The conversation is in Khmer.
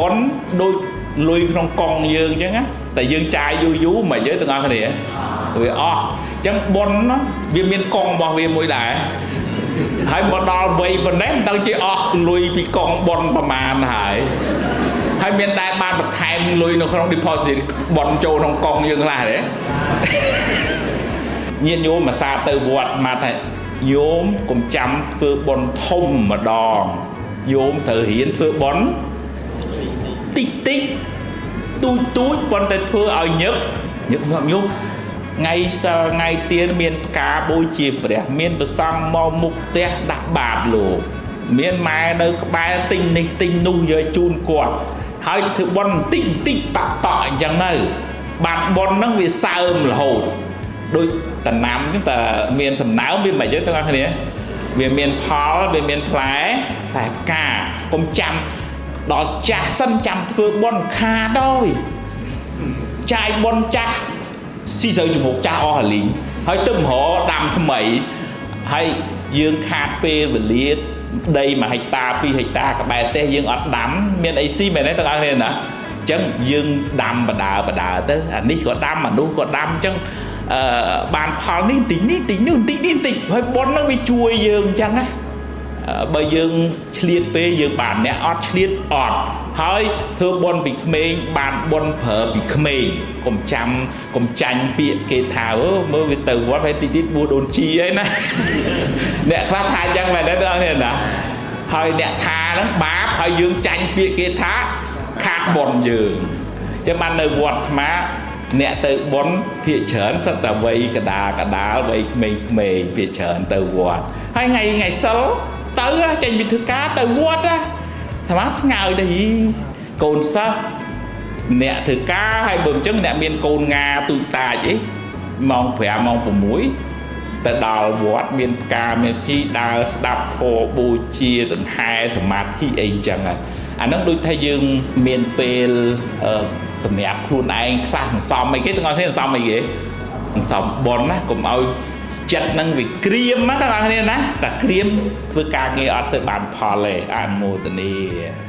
បុណ្យដូចលុយក្នុងកងយើងអញ្ចឹងណាតែយើងចាយយូរយូរមិនយើងទាំងអស់គ្នាវាអស់អញ្ចឹងបុណ្យណាវាមានកងរបស់វាមួយដែរហើយមកដល់វ័យប៉ុណ្ណេះមិនដឹងជាអស់លុយពីកងបុណ្យប្រមាណហើយហើយមានដែរបានបន្ថែមលុយនៅក្នុង deposit បុណ្យចូលក្នុងកងយើងខ្លះទេ ញាតិញោមមកសាទៅវត្តមកថាញោមកុំចាំធ្វើបុណ្យធំម្ដងញោមត្រូវរៀនធ្វើបុណ្យតិចតិចទូចទូចប៉ុន្តែធ្វើឲ្យញឹកញឹកញាប់ញោមថ្ងៃសិលថ្ងៃទៀនមានផ្កាបូជាព្រះមានប្រសង់មកមុខផ្ទះដាក់បាតលោកមានម៉ែនៅក្បែរទិញនេះទិញនោះយកជូនគាត់ហើយធ្វើបុណ្យបន្តិចបន្តិចបាក់តក់អញ្ចឹងទៅបានបុណ្យហ្នឹងវាសើមរហូត ដូចតំណាំហ្នឹងតើមានសំណើមវាមិនអញ្ចឹងទាំងអស់គ្នាវាមានផលវាមានផ្លែផ្លែផ្កាកុំចាំដល់ចាស់សិនចាំធ្វើបុណ្យខាតហើយចាយបុណ្យចាស់ស៊ីស្រូវជំមុកចាស់អស់អាលីងហើយទៅមករកដាំថ្មីហើយយើងខាតពេលវេលាដី1ហិកតា2ហិកតាក្បែរផ្ទះយើងអត់ដាំមានអីស៊ីមែនទេទាំងអស់គ្នាណាអញ្ចឹងយើងដាំបដាបដាទៅអានេះក៏ដាំអានោះក៏ដាំអញ្ចឹង អឺបានផលនេះបន្តិចនេះបន្តិចនេះបន្តិចនេះបន្តិចហើយប៉ុនហ្នឹងវាជួយយើងអញ្ចឹងណាអឺបើយើងឆ្លៀតពេលយើងបានអ្នកអត់ឆ្លៀតអត់ហើយធ្វើបុណ្យពីក្មេងបានបុណ្យប្រើពីក្មេងកុំចាំកុំចាញ់ពាក្យគេថាអូមើលវាទៅវត្តហើយតិចតិចបួសដូនជីអីណា អ្នកខ្លះថាអញ្ចឹងមែនទេបងប្អូនណាហើយអ្នកថាហ្នឹងបាបហើយយើងចាញ់ពាក្យគេថាខាតបុណ្យយើង ចឹងបាននៅវត្តអាត្មាអ្នកទៅបុណ្យភាកច្រើនសិតតែវ័យកដាលកដាលវ័យក្មេងក្មេងភាកច្រើនទៅវត្តហើយថ្ងៃថ្ងៃសិលទៅចេញពីធ្វើការទៅវត្តណាអាត្មាស្ងើចទៅយីកូនសិស្សអ្នកធ្វើការហើយបើមិនចឹងអ្នកមានកូនងាទូចតាចអីម៉ោង5ម៉ោង6ទៅដល់វត្តមានផ្កាមានជីដើរស្ដាប់ធម៌បូជាដង្ហែសមាធិអីចឹងហើយអាហ្នឹងដូចថាយើងមានពេលអឺសម្រាប់ខ្លួនឯងខ្លះសន្សំអីគេទាំងអស់គ្នាសន្សំអីគេសន្សំបុណ្យណាកុំឲ្យចិត្តហ្នឹងវាក្រៀមណាទាំងអស់គ្នាណាតែក្រៀមធ្វើការងារអត់សូវបានផលទេអនុមោទនា។